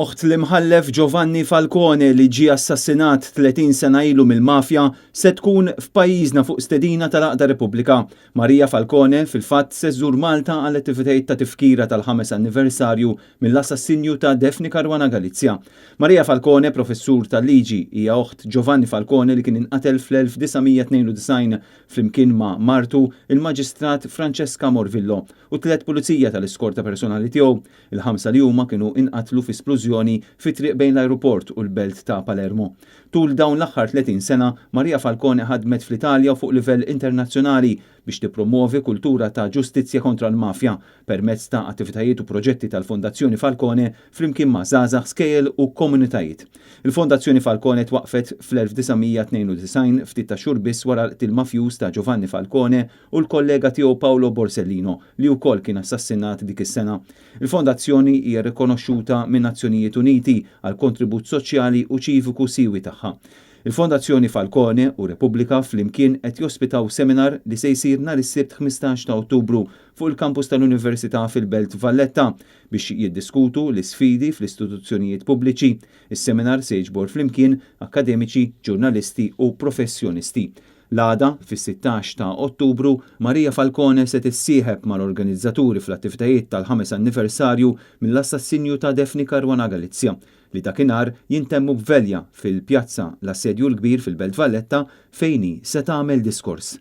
Oħt l-Imħallef Giovanni Falcone li ġie assassinat 30 sena ilu mill-mafja se tkun f'pajjiżna fuq stedina tal-Għaqda Repubblika. Maria Falcone fil-fatt se żżur Malta għal attivitajiet ta' tifkira tal-ħames anniversarju mill-assassinju ta' Daphne Caruana Galizia. Maria Falcone, professur tal-liġi, hija oħt Giovanni Falcone li kien inqatel fl-1992 flimkien ma' martu, il-Maġistrat Francesca Morvillo, u tliet pulizija tal-iskorta personali tiegħu. Il-ħamsa li huma kienu inqatlu fi splużjoni fi triq bejn l-ajruport u l-belt ta' Palermo. Tul dawn l-aħħar 30 sena, Maria Falcone ħadmet fl-Italja u fuq livell internazzjonali biex tippromwovi kultura ta' ġustizzja kontra l-mafja permezz ta' attivitajiet u proġetti tal-Fondazzjoni Falcone flimkien ma' żgħażagħ, skejjel u komunitajiet. Il-Fondazzjoni Falcone twaqqfet fl-1992 ftit ta' xhur biss wara l-qtil mafjuż ta' Giovanni Falcone u l-kollega tiegħu Paolo Borsellino li wkoll kien assassinat dik is-sena. Il-fondazzjoni hija rikonoxxuta min-Nazzjonijiet Uniti għall-kontribut soċjali u ċiviku siewi tagħha. Il-Fondazzjoni Falcone u Repubblika flimkien qed jospitaw seminar li se jsir nhar is-Sibt 15 ta' Ottubru fuq il-kampus tal-Università fil-Belt Valletta biex jiddiskutu l-isfidi fl-istituzzjonijiet pubbliċi. Is-seminar se jiġbor flimkien akkademiċi, ġurnalisti u professjonisti. L-għada, fis-16 ta' Ottubru, Maria Falcone se tissieħeb mal-organizzaturi fl-attivitajiet tal-ħames anniversarju mill-assassinju ta' Daphne Caruana Galizia, li dakinhar jintemmu b'velja fil-Pjazza l-Assedju l-Kbir fil-Belt Valletta fejn hi se tagħmel diskors.